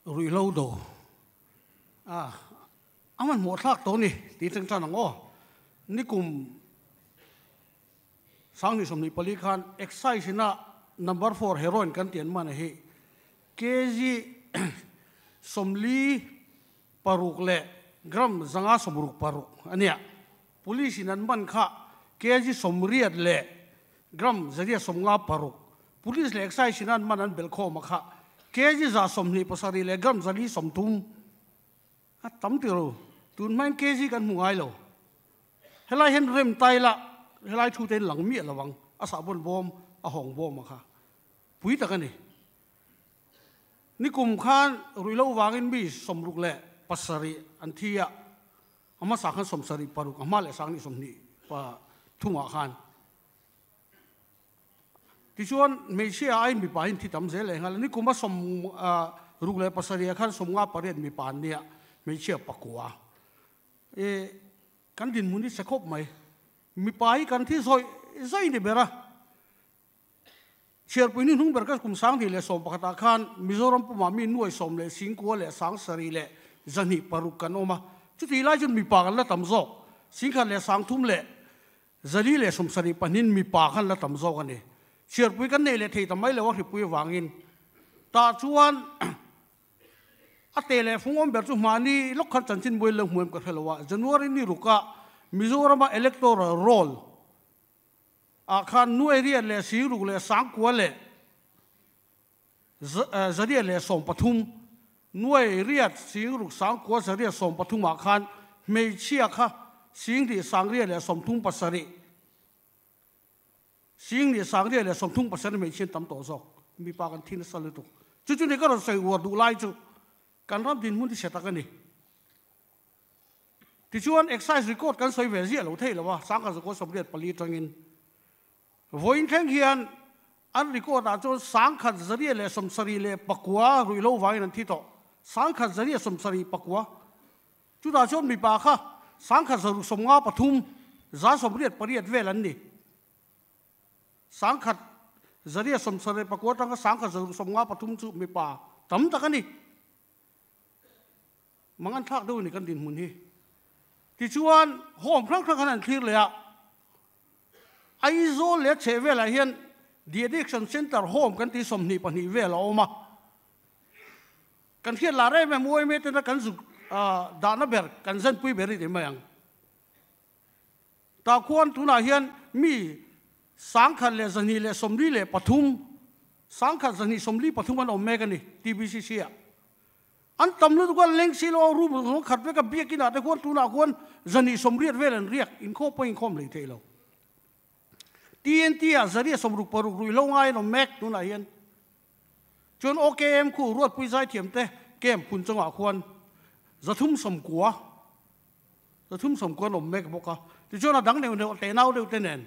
Ruihhlo do a a hmanhmawh thlak tawh a ni tih thleng tan ang aw. Nikum 2024 khan Excise ina number four heroin kan tih an man hi kg 46 leh gram 566 a nia. Police in an man kha kg 80 leh gram 156. Police leh Excise in an man an belh khawm a kha kg 127 leh gram 430 a tam ti ro. Tun hmain kg kan hmu ngai lo. Helai hian rem tai la helai thu te in lang miah lo ang. A sahbawn bawm a hawng bawm a kha pui tak a ni. Nikum khan ruihhlo vangin mi 67 an thi a, a hmasa khan 76, a hma leh sang ni 23ah khan. Tichuan hmeichhia aiin mipa hi an thi tam zel leh nghal a, nikuma 67 ah khan 58 mipa an nia, hmeichhia pakua. E, kan dinhmun hi chhe khawp mai. Mipa hi kan thi zawih zawih ni ber a. Chhiarpui ni hnung ber ka kum 2011 ah khan Mizoram pumah mi nuai sawm leh singkua leh sang sarih leh zahnih paruk kan awm a. Chutih lai chuan mipa kan la tam zawk. Singkhat leh sang thum leh zali leh sawmsarih pahnin mipa khan la tam zawk a ni. Chhiarpui kan nei leh thei ta mai lo a hripui avangin. Tah chuan a te leh fung awm ber chu hmahni lawk khan chanchin buai lo hmu em ka hre lo a. January ni rukah Mizorama electoral roll ah khan nuai riat leh singruk leh sangkua leh zariat leh 13, nuai riat singruk sangkua zariat 13 ah khan hmeichhia kha singhnih sangriat leh 37, singhnih sangriat leh 37 hmeichhia an tam tawh zawk. Mipa kan thi nasa lutuk. Chu chu ni ka rawn sawi uar duh lai chu kan ram dinhmun hi chhe tak a ni. Tichuan excise record kan sawi ve ziah lo thei lo a, 1984 atangin vawiin thleng hian an record ah chuan 1179 ruihhlo vangin an thi tawh. 1179. Chutah chuan mipa kha 1653 188 vel an ni. 1179 atanga 1653 chu mipa tam tak a ni. Mang an thlak deuh a ni kan dinhmun hi. Tichuan home hrang hrang khan an thlir leh a, Aizawl leh a chheh velah hian The Addiction Centre Home kan tih 22 vel a awm a. Kan hriat lah rem em uaime tena kan zuk dahna ber kan zanpui ber i ti mai ang. Tah khuan tunah hian mi 1243, 1243 an awm mek a ni TBCC ah. An tam lutuk a, leng si lo room zawng khat vek a, biakin ah te khuan tunah khuan 280 vel an riak, inkhawm pawh inkhawm hlei thei lo. TNT ah 166 ruihhlo ngai an awm mek tunah hian. Chuan OKM khu Ruatpui Zaithiam te camp hun chungah khuan 390, 390 an awm mek bawk a. Tichuan a dang neuh neuh te nau deuh te nen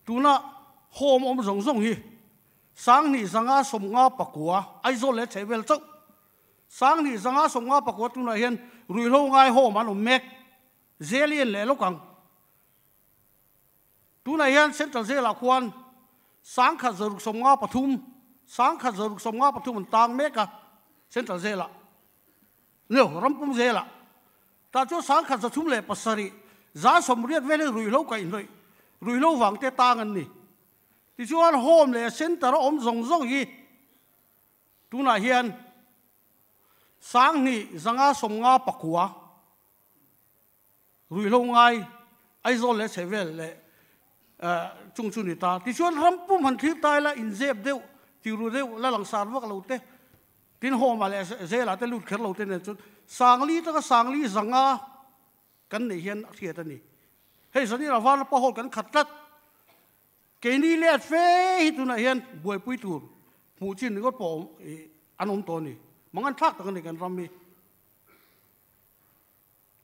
tuna home awm zawng zawng hi 2559 Aizawl leh chhehvel chauh 2559 tunah hian ruihhlo ngai home an awm mek Zelian leh lawk ang. Tunah hian Central Jail ah khuan 1693, 1693 an tang mek a Central Jail ah, nio Rampum Jail ah. Tah chuan 1307, 180 velin ruihhlo kaihhnawih, ruihhlo vang te tang an ni. Tichuan Home leh Centre a awm zawng zawng hi tunah hian 2559, Ruihhlo ngai Aizawl leh chhehvel leh chung chu ni ta. Tichuan ram pum han thlir ta ila inzep deuh, tiru deuh, la langsar vak lo te, tin hawmah leh zelah te lut kher lo te nen chuan sangli taka sangli zanga kan neih hian a hriat a ni. Hei Zanira Vanapa Hall kan khat tlat. Keini let fe hi tunah hian buaipui tur hmuh chin ringawt pawh an awm tawh a ni. Mangan thlak tak a ni kan ram hi.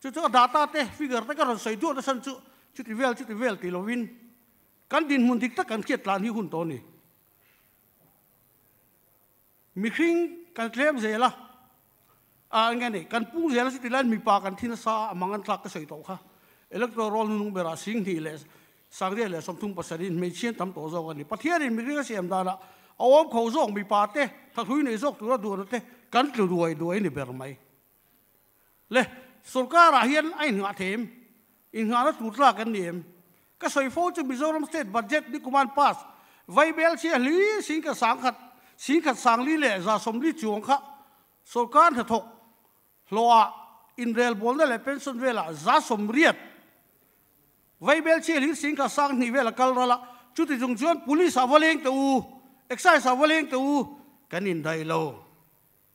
Chu chu a data te, figure te ka rawn sawi duah nasa chu chuti vel chuti vel ti lovin kan dinhmun dik tak kan hriat tlan hi hun tawh a ni. Mihring kan tlem zel a, a eng nge ni, kan pung zel a chuti laiin mipa kan thi nasa a, a mang an tlak ka sawi tawh kha. Electoral roll hnung berah 2000 leh 637 in hmeichhia an tam tawh zawk a ni. Pathianin mihring a siam danah a awm kho zawk mipa te, thahrui nei zawk tura duhna te. kan tlu duai duai ni ber mai. Le, sorkar ah hian a innghah thei em? Innghahna tur tlak an ni em? Ka sawi fo chu Mizoram State Budget ni kuman pass vaibel chhia hli singkhat sangkhat singkhat sangli leh 140 chuang kha sorkar hnathawk hlawhah inrelbawlna leh pension velah 80% vaibel chhia hlir singkhat 2000 vel a kal ral a, chuti chung chuan police ah va leng teh u, excise ah va leng teh u kan indaih lo.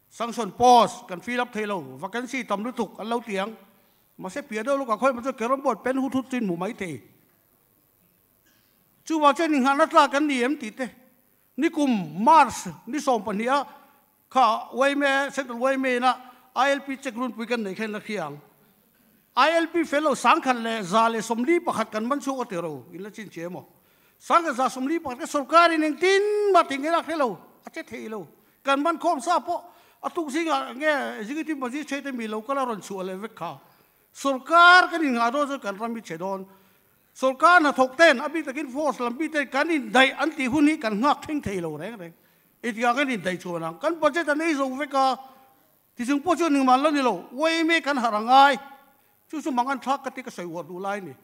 Sanction post kan fill up thei lo, vacancy tam lutuk an lo ti ang. Mahse piah deuh lawkah khawi chu carrom board pen hut hut chuin hmu mai thei. Chuvang chuan inngahna tlak kan ni em tih te, nikum March ni 12 a kha yma, Central yma ina ILP check runpui kan neih kha in la hria ang. ILP fel lo 1141 kan man chhuak a ti ro, in la chin che emaw? 1141 ka sorkarin engtin mah tih nge lak hre lo, a che thei lo. Kan man khawm sa pawh a tuk zingah nge executive magistrate mi lo kal a rawn chhuah leh vek kha. Sorkar kan innghah dawn chuan kan ram hi chhe dawn. Sorkar hnathawk ten a bik takin force lam bik ten kan indaih an tih hun hi kan nghak thleng thei lo reng reng. Engtikah kan indaih chhuan ang? Kan budget an ei zo vek a, tichung pawh chuan engmah la ni lo. Yma kan harh a ngai. Chu chu mang an thlak ka ti ka sawi uar duh lai a ni.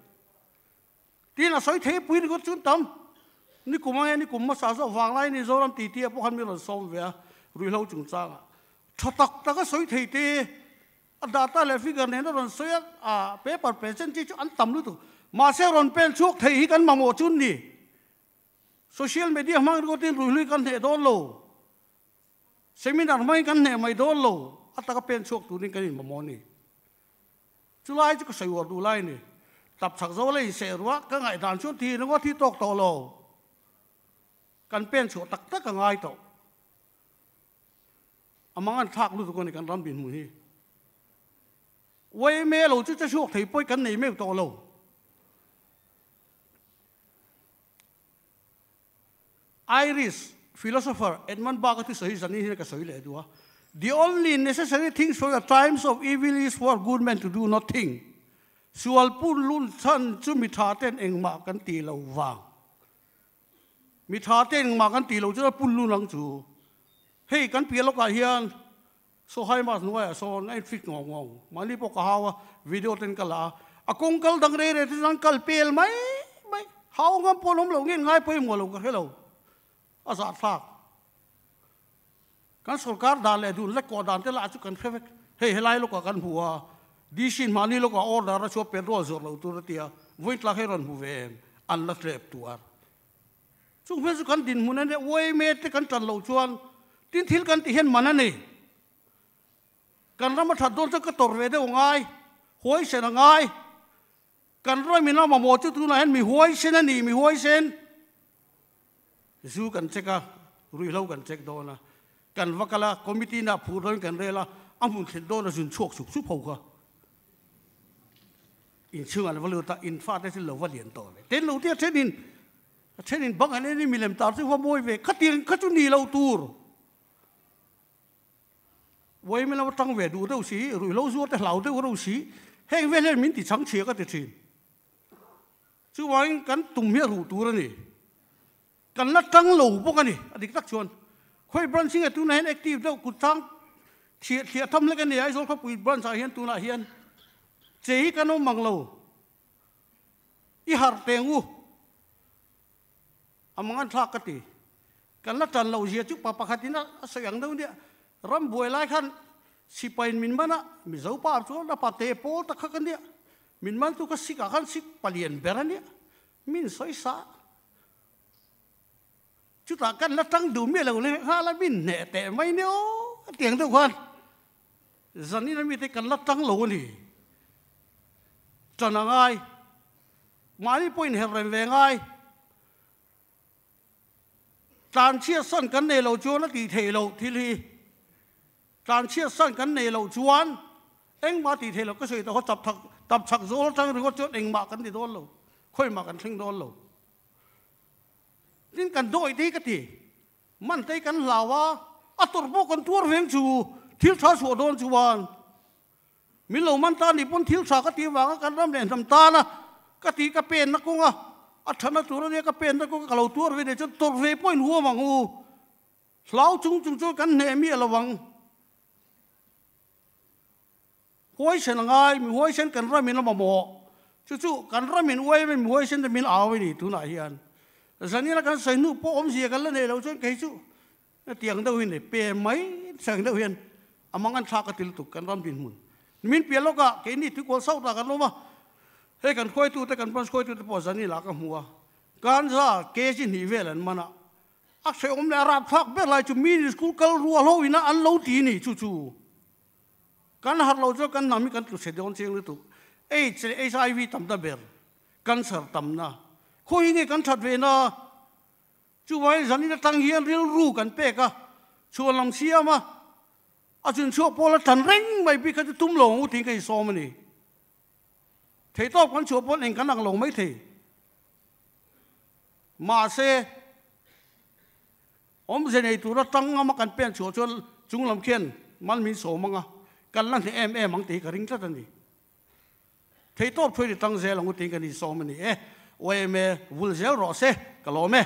Tin a sawi thei pui ringawt chu tam. Nikum ange nikum hmasa zawk vang lai ni Zoram titi ah pawh khan mi rawn sawm ve a, ruihhlo chungchangah. Tha tak tak a sawi thei te, a data leh figure nen a rawn sawi a, a paper present chi chu an tam lutuk. Mahse rawn pen chhuak thei hi kan mamawh chu ni. Social media hmang ringawtin ruihhlui kan hneh dawn lo. Seminar hmangin kan hneh mai dawn lo. A taka pen chhuak turin kan inmamawh a ni. Chulai chu ka sawi uar duh lai a ni. Tap chak zo leh inseh ruah ka ngaihdan chuan thi ringawt hi tawk tawh lo. Kan pen chhuah tak tak a ngai tawh. A mang an thlak lutuk a ni kan ram dinhmun hi. Yma lo chu che chhuak thei pawi kan nei meuh tawh lo. Irish philosopher Edmund Burke a thusawi hi zanin hian ka sawi leh duh a, The only necessary thing for the times of evil is for good men to do nothing. Sual pun lun chhan chu mi tha ten engmah kan ti lo vang. Mi tha ten engmah kan ti lo chuan pun lun ang chu. Hei kan piah lawkah hian Sawhai mas hnuaiah sawn a infit ngawng ngawng. Mahni pawh ka hau a, video ten ka la a. A kawng kal dang rei rei te chuan kal pel mai mai. Hau ngam pawh an awm lo nge ngai pawimawh lo ka hre lo. A zahthlak. Kan sorkar dan leh dun lek kawh dan te lah chu kan hre vek. Hei helai lawkah kan hmu a, DC in mahni lawkah order a chhuah petrol zawrh lo tur a ti a, vawiin tlak hi rawn hmu ve em? An la tlep tuar. Chung hmel chu kan dinhmun a nia, yma te kan tan loh chuan tin thil kan tih hian man a ni. Kan ram a that dawn chuan ka tawrh ve deuh a ngai, huaisen a ngai. Kan ram in a mamawh chu tunah hian mi huaisen a ni, mi huaisen. Zu kan check a, ruihhlo kan check dawn a, kan va kal a, committee na phur dawn kan rel a, a hmun thlen dawn a zun chhuak sup sup ho kha. Inchhung an va lut a, in fate chu lo va lian tawh ve. Ten lo tia thenin, a thenin bang an en in milem tar chu va mawi ve, khatiang kha chu ni lo tur. Uaimi lama tang ve duh deuh si, ruihhlo zuar te hlau deuh reuh si, heng vel hian min ti chhang chhia ka ti thin. Chuvangin kan tum hi a ruh tur a ni. Kan la tang lo bawk a ni, a dik tak chuan. Khawi branch hi nge tunah hian active deuh kut tang thliah thliah tham hlek a ni, Aizawl khawpui branch ah hian tunah hian che hi kan awm ang lo. I harh teng u. A mang an thlak ka ti. Kan la tan loh zia chu pa pakhatin a sawi ang deuh nia. Ram buai lai khan sipain min man a, Mizo pa chuan a pate pawl tak kha ka nia. Min man chu ka sikah khan sik palian ber a nia. Min sawi sa. Chutah kan la tang duh miah lo leh nghal a, min hneh teh mai nia aw a tiang deuh khan zanin a mite kan la tang lo a ni. Tan a ngai. Mahni pawh inher reng ve ngai. Tlanchhiat san kan nei lo chuan a tih theih loh thil hi. Tlanchhiat san kan nei loh chuan engmah tih theih loh ka sawi tawh kha chap thak tap chhak zawl atang ringawt chuan engmah kan ti dawn lo, khawimah kan thleng dawn lo. Tin kan dawih te hi ka ti, man te hi kan hlau a, a tawrh pawh kan tuar veng chu thil tha chhuah dawn chuan Min lo man ta nih pawn thil tha ka tih avanga kan ram leh hnam tana ka tih ka penna kawnga a thana tur ania ka penna kawnga ka lo tuar ve nei chuan tawrh ve pawhin huam ang u. Hlau chung chung chuan kan hneh miah lo ang. Huaisen a ngai, mi huaisen kan ramin a mamawh. Chu chu kan ramin uaim in mi huaisen te min au a ni tunah hian. Zanina kan sawi hnu pawh awmzia kan la nei lo chuan kei chu tiang deuh hi nei pe mai chang deuh hian a mang an thlak a ti lutuk kan ram dinhmun. Min piah lawkah keini tuikual sauh ta kan awm a, hei kan hruaitute kan branch hruaitute pawh zanila ka hmu a, ganja kg hnih vel an man a, a hrehawm leh a rapthlak ber lai chu mi school kal rual ho ina an lo ti ni chu chu. Kan harh lo chuan kan hnam hi kan tlu chhe dawn chiang lutuk. Aids leh HIV tam ta ber, cancer tamna. Khawi nge kan that ve na? Chuvangin zanin atang hian rilru kan pek a, chhuan lam siam a, a chunchhuak pawl a tan reng mai bik kha chu tum lo ang u tiin ka insawm a ni. Theihtawp kan chhuah pawn eng kan ang lo mai thei. Mahse, Awmze nei tura tang ngama kan pen chhuah chuan chung lam khian mal min sawm ang a, kan la hneh em em ang tih hi ka ring tlat a ni. Theihtawp thuai ri tang zel ang u tiin kan insawm a ni e. YMA vul zel rawh se, ka lawm e.